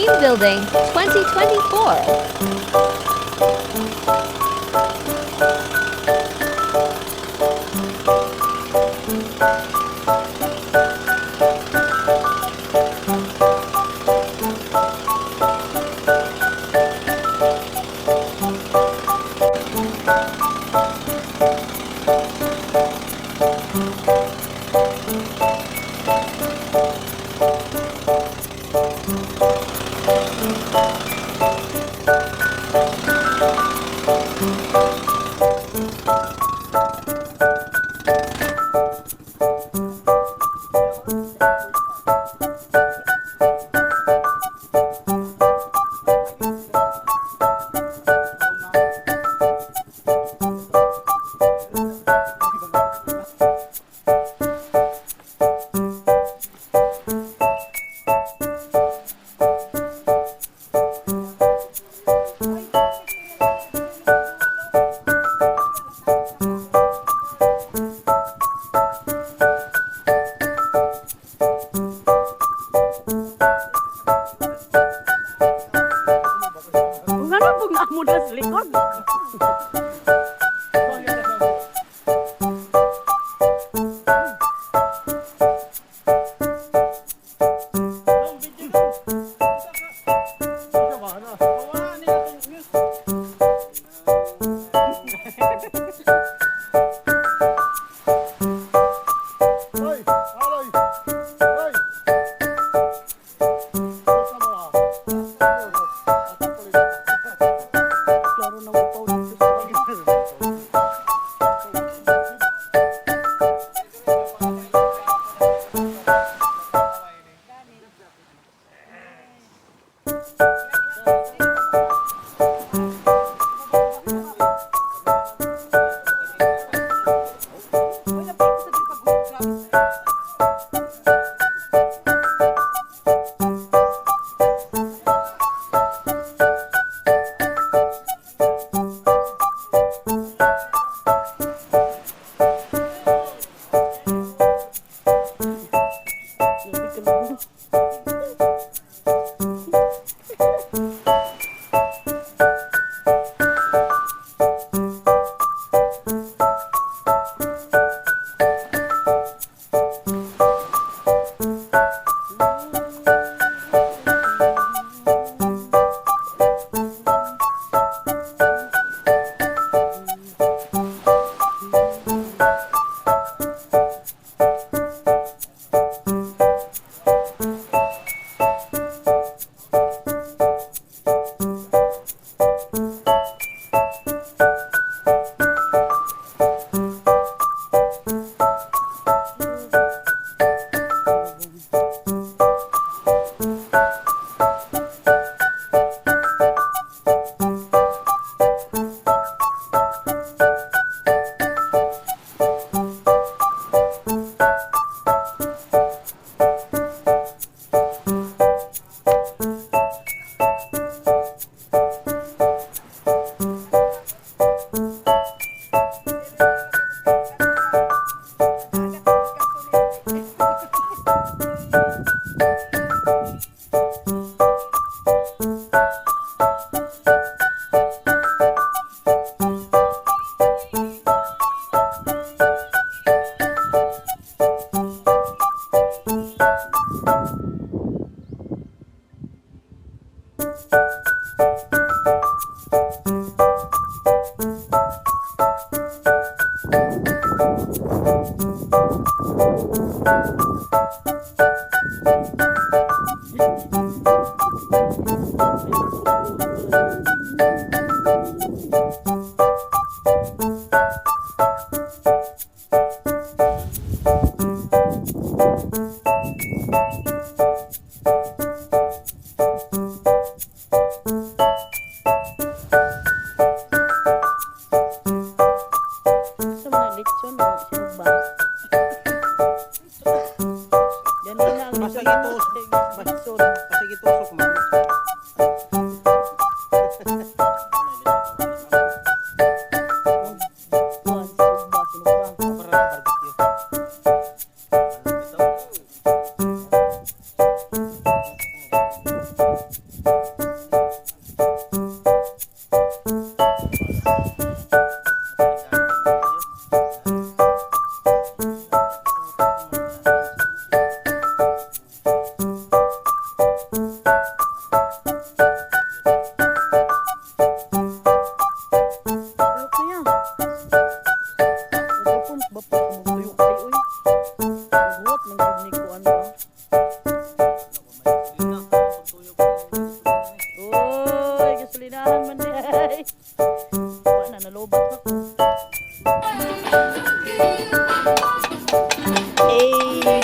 Team Building 2024. Ngano pug naamo na sa likod? Klaro na upaw dito sa Grabe ka lang. Tuyok niya. Nagapon, bapot, magtuyok kay uy. Naghuwat, manggod ni kuan ba? Uy, gasolinahan man di ay. Wala na, nalobat na ko. Eh.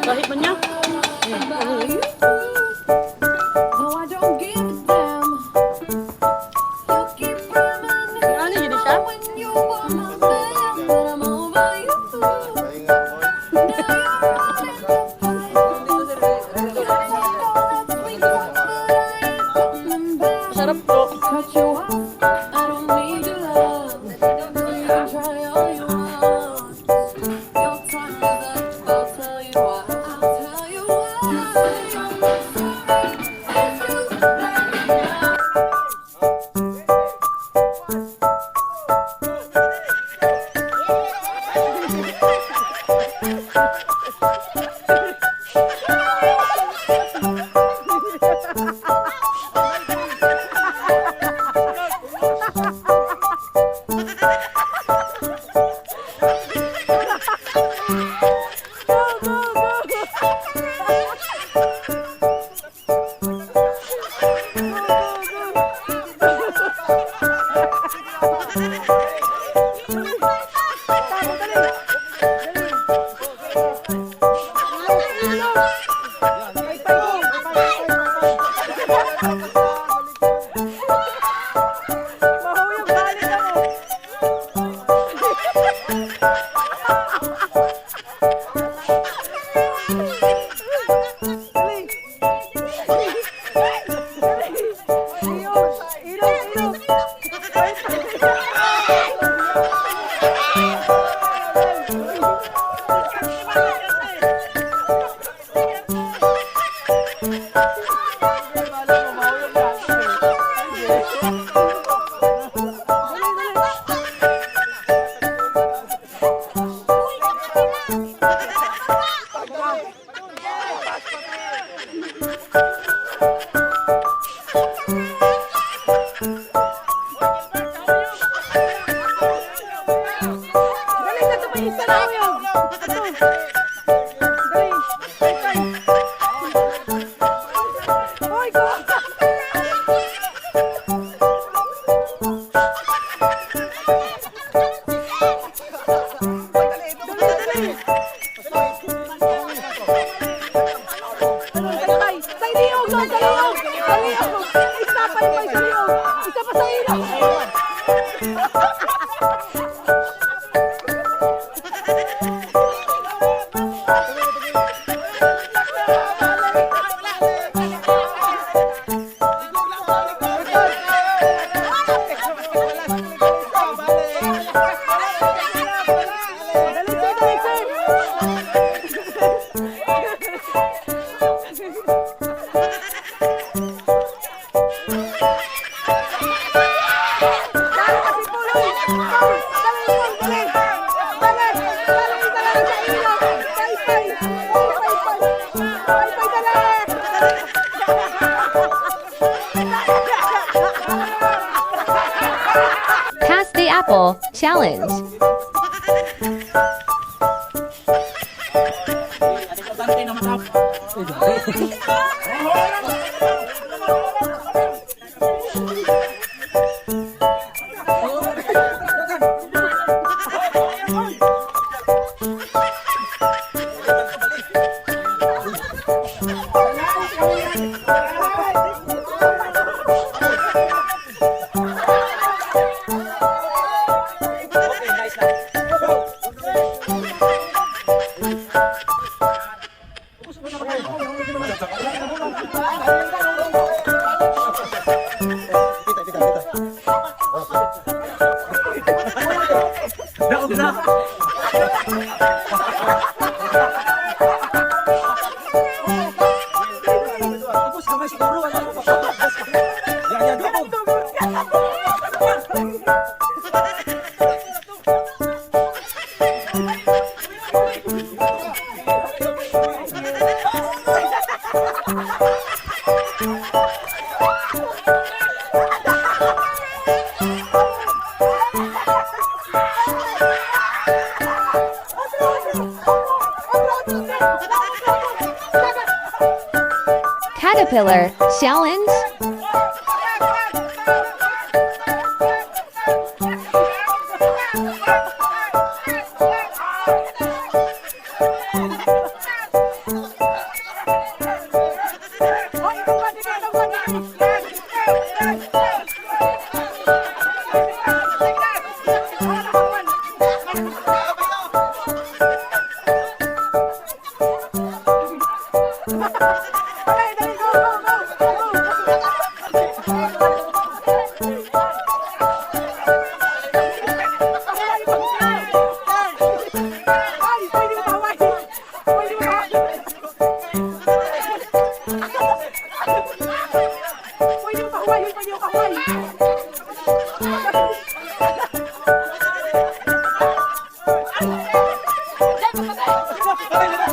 Kahit man niya. No, I don't give a damn. You keep reminiscing Ano yun siya? when you were my man, but I'm over you. Now you're running the place. You talk all that sweet talk, but I ain't coming back. Masarap to. Cut you off. I don't need your love. You can try all you want. Your time is up. I'll tell you why. I'll tell you why. I'm sorry if you let me down. Go, go, go! Go, go, go! Tama, dali! Dali! Ilog! Paypay ko! Mahuyog balik ako! Dali! Dali! Ilog! Ilog! Ilog! Paypay! Dali, kato pa isa na uyog. Ato. Dali. Paypay. Hoy, go. Dali, dali. Paypay. Sa ilog, sa ilog. Sa ilog. Isa paypay sa ilog. Isa pa sa ilog. Dali, sir, dali, sir. Dali kasi puloy. Paul, dali, Paul, dali. Dali, dali, dali sa ilog. Paypay. Paypay, pay. Paypay, dali. Pass the apple challenge. Daog na. Caterpillar Challenge. Hoy, itong 1, 2, 1, 2, Dali, dali, go, go, go, go! Ay, pwede mo kaway! Pwede mo kaway! Pwede mo pahuway! Pwede mo pahuway! Pwede mo pahuway! Dali, dali! Kapit na, dali!